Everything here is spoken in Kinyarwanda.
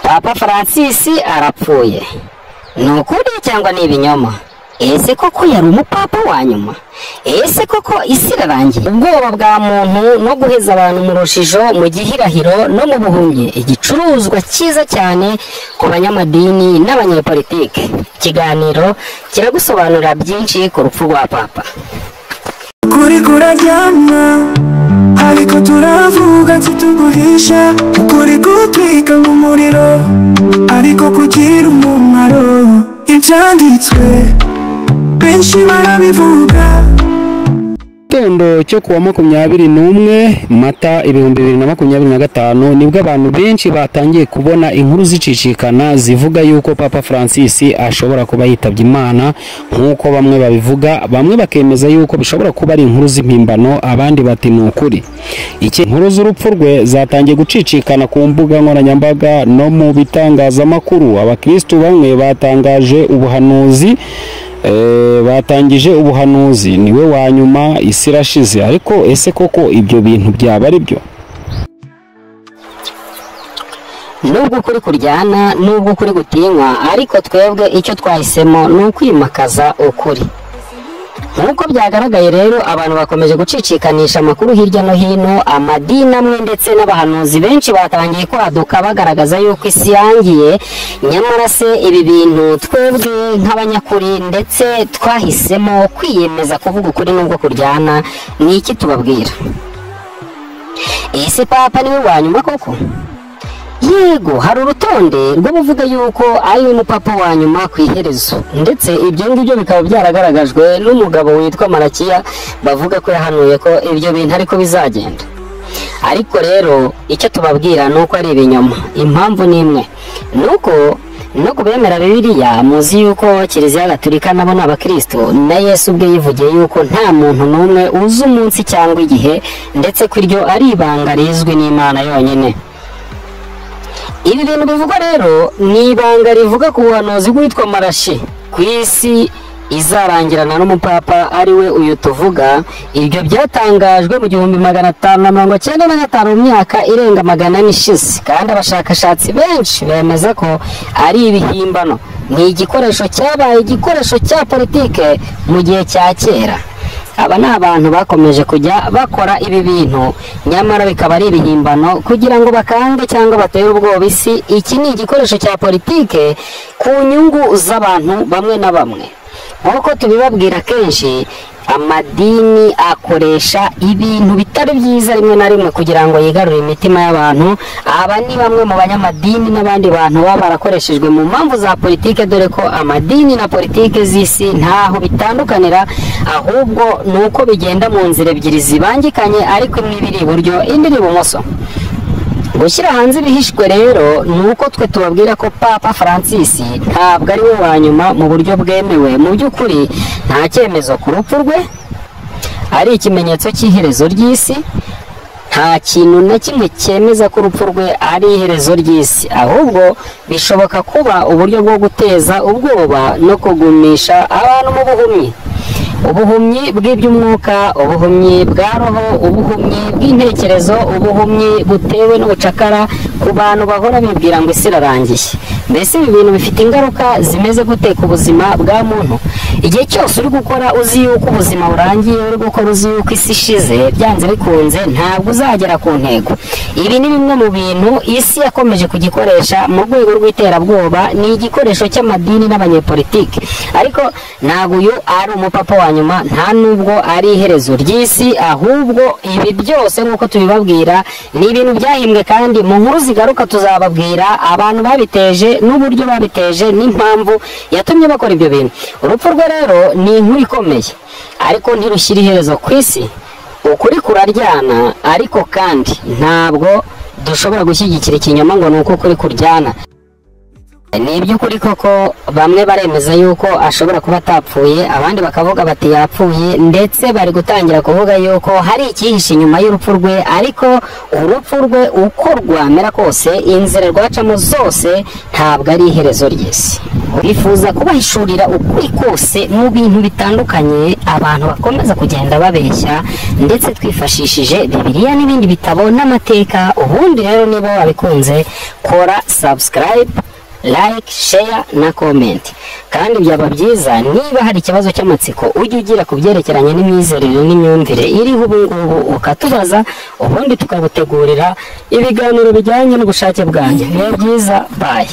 Papa Francis arapfuye. Ni ukuri cyangwa ni ibinyoma? Ese koko yari umupapa wa nyuma? Ese koko isi irarangiye? Ubwoba bwa muntu no guheza abantu mu rujijo, mu gihirahiro no mu buhumyi, igicuruzwa cyiza cyane ku banyamadini n'abanyepolitike. Ikiganiro kiragusobanurira byinshi ku rupfu rwa Papa. Ukuri kuraryana ariko turavuga ntituguhisha, ukuri gutwika nk'umuriro ariko kugira umumaro. Ibyanditswe benshi barabivuga. Igitondo cyo kuwa 21 Mata 2025 nibwo abantu benshi batangiye kubona inkuru zicicikana zivuga yuko Papa Francis ashobora kuba yitabye Imana, nk'uko bamwe babivuga, bamwe bakemeza yuko bishobora kuba ari inkuru z'impimbano, abandi bati ni ukuri. Iki inkuru z'urupfu rwe zatangiye gucicikana ku mbuga nkoranyambaga no mu bitangazamakuru. Abakristu bamwe batangaje ubuhanuzi, batangije ubuhanuzi, niwe wa nyuma, isi irashize. Ariko ese koko ibyo bintu byaba ari byo? Nubwo ukuri kuryana, nubwo ukuri gutinywa, ariko twebwe icyo twahisemo ni ukwimakaza ukuri. Nk'uko byagaragaye rero, abantu bakomeje gucicikanisha amakuru hirya no hino. Amadini amwe ndetse n'abahanuzi benshi batangiye kwaduka bagaragaza yuko isi yangiye. Nyamara se ibi bintu twebwe nk'abanyakuri ndetse twahisemo kwiyemeza kuvuga ukuri nubwo kuryana, ni iki tubabwira? Ese Papa niwe wa nyuma koko? Yego, hari urutonde rw'abavuga yuko ari umupapa wa nyuma ku iherezo, ndetse ibyo ngibyo bikaba byaragaragajwe n'umugabo witwa Marakiya, bavuga ko yahanuye ko ibyo bintu ariko bizagenda. Ariko rero icyo tubabwira ni uko ari ibinyoma. Impamvu ni imwe, ni uko no kubemera Bibiliya muzi yuko Kiliziya Gatolika nabo ni abakristo, na Yesu ubwe yivugiye yuko nta muntu n'umwe uzi umunsi cyangwa igihe, ndetse ko iryo ari ibanga rizwi n'Imana yonyine. Ibi bintu bivugwa rero ni ibanga rivuga ku buhanuzi bwitwa Marashi ku isi izarangirana n'umupapa ari we uyu tuvuga. Ibyo byatangajwe mu 1595, mu myaka irenga 400 ishize, kandi abashakashatsi benshi bemeza ko ari ibihimbano. Ni igikoresho cyabaye igikoresho cya politike mu gihe cya kera. Aba ni abantu bakomeje kujya bakora ibi bintu, nyamara bikaba ari ibihimbano kugira ngo bakange cyangwa batere ubwoba isi. Iki ni igikoresho cya politike ku nyungu z'abantu bamwe na bamwe. Nk'uko tubibabwira kenshi, amadini akoresha ibintu bitari byiza rimwe na rimwe kugira ngo yigarurire imitima y'abantu. Aba ni bamwe mu banyamadini n'abandi bantu baba barakoreshejwe mu mpamvu za politike, dore ko amadini na politike z'isi ntaho bitandukanira, ahubwo ni uko bigenda mu nzira ebyiri zibangikanye, ariko imwe iri iburyo indi iri ibumoso. Gushyira hanze ibihishwe rero ni uko twe tubabwira ko Papa Francis ntabwo ari we wa nyuma mu buryo bwemewe. Mu by'ukuri nta cyemezo ku rupfu rwe, ari ikimenyetso cy'iherezo ry'isi. Nta kintu na kimwe cyemeza ko urupfu rwe ari iherezo ry'isi, ahubwo bishoboka kuba uburyo bwo guteza ubwoba no kugumisha abantu mu buhumyi. Ubuhumyi bw'iby'umwuka, ubuhumyi bwa roho, ubuhumyi bw'intekerezo, ubuhumyi butewe n'ubucakara ku bantu bahora bibwira ngo isi irarangiye. Mbese ibi bintu bifite ingaruka zimeze gute ku buzima bwa muntu? Igihe cyose uri gukora uzi yuko ubuzima burangiye, uri gukora uzi yuko isi ishize, byanze bikunze ntabwo uzagera ku ntego. Ibi ni bimwe mu bintu isi yakomeje kugikoresha mu rwego rw'iterabwoba, ni igikoresho cy'amadini n'abanyepolitike. Ariko ntabwo uyu ari umupapa wa nyuma, nta nubwo ari iherezo ry'isi, ahubwo ibi byose nk'uko tubibabwira ni ibintu byahimbwe, kandi mu nkuru zigaruka tuzababwira abantu babiteje n'uburyo babiteje n'impamvu yatumye bakora ibyo bintu. Urupfu rwe rero ni inkuru ikomeye, ariko ntirushyira iherezo ku isi. Ukuri kuraryana, ariko kandi ntabwo dushobora gushyigikira ikinyoma ngo ni uko ukuri kuryana. Ni iby'ukuri koko bamwe baremeza yuko ashobora kuba atapfuye, abandi bakavuga bati yapfuye, ndetse bari gutangira kuvuga yuko hari icyihishe inyuma y'urupfu rwe. Ariko urupfu rwe uko rwamera kose, inzira rwacamo zose, ntabwo ari iherezo ry'isi. Bifuza kubahishurira ukuri kose mu bintu bitandukanye abantu bakomeza kugenda babeshya, ndetse twifashishije Bibiliya n'ibindi bitabo n'amateka. Ubundi rero niba wabikunze, kora subscribe, like, share na comment. Kandi byaba byiza niba hari ikibazo cy'amatsiko ujya ugira ku byerekeranye n'imyizerere n'imyumvire iriho ubu ngubu, ukatubaza, ubundi tukagutegurira ibiganiro bijyanye n'ubushake bwanjye. Biba byiza. Bye.